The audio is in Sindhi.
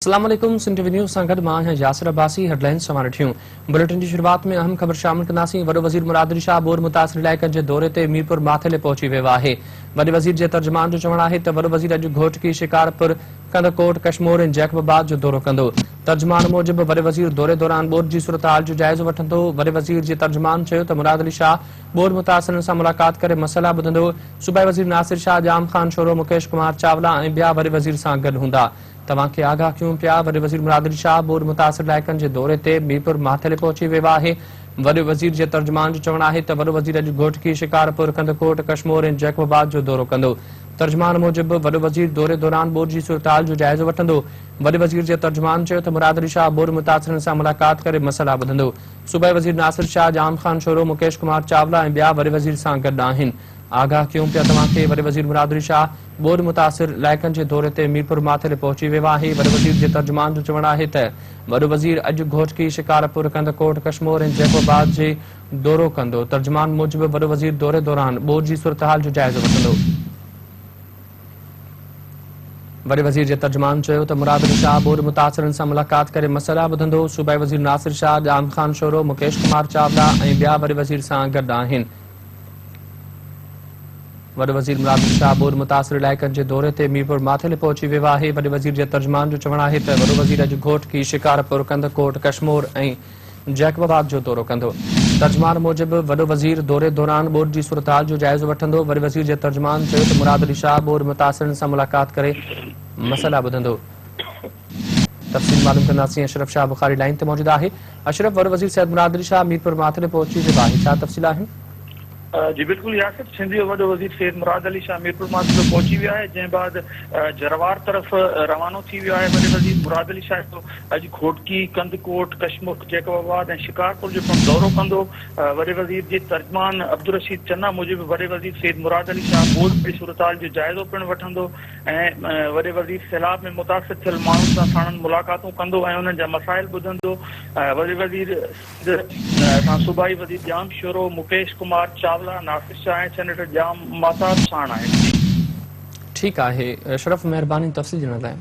اسلام عليڪم سنڌ ٽي وي نيوز سان گڏ مان آهيان ياسر عباسي هيڊلائنز توهان ڏٺيون بليٽن جي شروعات ۾ اهم خبر شامل ڪنداسين وڏو وزير مراد علي شاهه ٻوڏ متاثر علائقن جي دوري تي ميرپور ماٿيلي پهچي ويو آهي وڏي وزير جي ترجمان جو چوڻ آهي ته وڏو وزير اڄ گهوٽڪي شڪارپور ڪنڌڪوٽ ڪشمور ۽ جيڪب آباد جو دورو ڪندو ترجمان موجب وڏي وزير دوري دوران ٻوڏ جي صورتحال جو جائزو وٺندو وڏي وزير جي ترجمان چيو ته مراد علي شاهه ٻوڏ متاثرن سان ملاقات ڪري مسئلا ٻڌندو صوبائي وزير ناصر شاهه ڄام خان شورو مڪيش ڪمار چاولا ۽ ٻيا وڏي وزير سان گڏ هوندا توهان کي آگاهه ڪيون پيا، وڏي وزير مراد علي شاهه ٻوڏ متاثر علائقن جي دوري تي ميرپور ماٿيلي پهچي ويو آهي. وڏي وزير جي ترجمان جو چوڻ آهي ته وڏو وزير اڄ گهوٽڪي، شڪارپور، ڪنڌڪوٽ، ڪشمور ۽ جيڪب آباد جو دورو ڪندو. ترجمان موجب وڏو وزير دوري دوران ٻوڏ جي صورتحال جو جائزو وٺندو. وڏي وزير جي ترجمان چيو ته مراد علي شاهه ٻوڏ متاثرن سان ملاقات ڪري مسئلا ٻڌندو. صوبائي وزير ناصر شاهه، ڄام خان شورو، مڪيش ڪمار چاولا ۽ ٻيا وڏي وزير سان گڏ آهن. آگاهه ڪيون پيا توهان کي وڏي وزير مراد علي شاهه ٻوڏ متاثر علائقن جي دوري تي ميرپور ماٿيلي پهچي ويو آهي وڏي وزير جي ترجمان جو چوڻ آهي ته وڏو وزير اڄ گهوٽڪي، شڪارپور، ڪنڌڪوٽ، ڪشمور ۽ جيڪب آباد جي دورو ڪندو ترجمان موجب وڏو وزير دوري دوران ٻوڏ جي صورتحال جو جائزو وٺندو. وڏي وزير جي ترجمان چيو ته مراد علي شاهه ٻوڏ متاثرن سان ملاقات ڪري مسئلا ٻڌندو، صوبائي وزير ناصر شاهه، ڄام خان شورو، مڪيش ڪمار چاولا ۽ ٻيا وڏي وزير سان گڏ آهن. وڏو وزير مراد علي شاهه ٻوڏ متاثر علائقن جي دوري تي ميرپور ماٿيلي پهچي ويو آهي. وڏي وزير جي ترجمان جو چوڻ آهي ته وڏو وزير اڄ گهوٽڪي، شڪارپور، ڪنڌڪوٽ، ڪشمور ۽ جيڪب آباد جو دورو ڪندو. ترجمان موجب وڏو وزير دوري دوران ٻوڏ جي صورتحال جو جائزو وٺندو. وڏي وزير جي ترجمان چيو ته مراد علي شاهه ٻوڏ متاثرن سان ملاقات ڪري مسئلا ٻڌندو. تفصيل معلوم ڪنداسين اشرف شاهه بخاري لائين تي موجود آهي. اشرف وڏو وزير سيد مراد علي شاهه ميرپور ماٿيلي پهچي ويو آهي ڇا تفصيل آهن؟ جي بلڪل ياسر، سنڌ جو وڏو وزير سيد مراد علي شاهه ميرپور ماٿيلو پهچي ويو آهي جنهن بعد جروار طرف روانو ٿي ويو آهي وڏي وزير مراد علي شاهه جو اڄ گهوٽڪي، ڪنڌڪوٽ، ڪشمور، جيڪب آباد ۽ شڪارپور جو پڻ دورو ڪندو وڏي وزير جي ترجمان عبدالرشيد چنا موجب وڏي وزير سيد مراد علي شاهه ٻوڏ جي صورتحال جو جائزو پڻ وٺندو ۽ وڏي وزير سيلاب ۾ متاثر ٿيل ماڻهن سان ساڻن ملاقاتون ڪندو ۽ انهن جا مسائل ٻڌندو. وڏي وزير سنڌ سان صوبائي وزير ڄام شورو، مڪيش ڪمار چاولا، ناصر شاهه ۽ سينيٽر ڄام مهتاب ساڻ آهن. جي. ٺيڪ آهي اشرف مهرباني تفصيل ڏيڻ لاء.